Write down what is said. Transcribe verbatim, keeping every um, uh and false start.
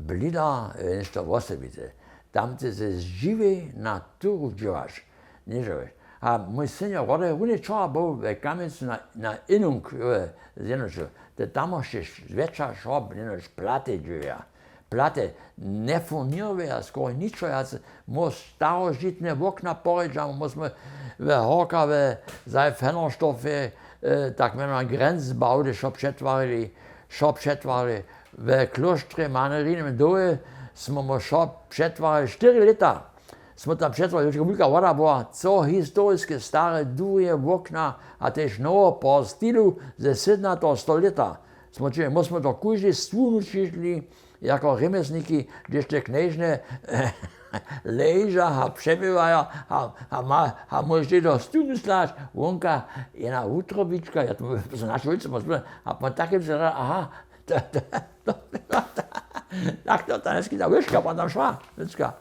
Blidar je něšto wosebite. Tam ty se žiwej na turu dźěłaš. Něžo. A mój senior Rodaj runje wčora był w Kamjencu na, na Innung, zjenoču. Te tamosće zwjetša šop jenož platy dźěja. Platy njefuněruje a skoro ničo wjace. Móhł starožitne wokna porědź a móhł smy we horkawe zaj fennerstofje, tak mjenowane grenzbaudy wšo přetwarili wšo přetwarili. We klóštrje manerinym dowje smy móhł wšo přetwarili štyri lěta. Smy tam přetwarili wulka woda była co historiske stare durje wokna a tež nowo po stilu ze sydnateho stolěta. Smy čili móhł smy to kóždy stunu čitli jako rěmjesniki, hdźež te knježne leža a přeběwaja a móžeš tež do stunu slać. Wonka jedna wutrobička ja to so naše wulce a pon takim se aha. Tak to ta njeski ta łyžka pon tam šła wulčka.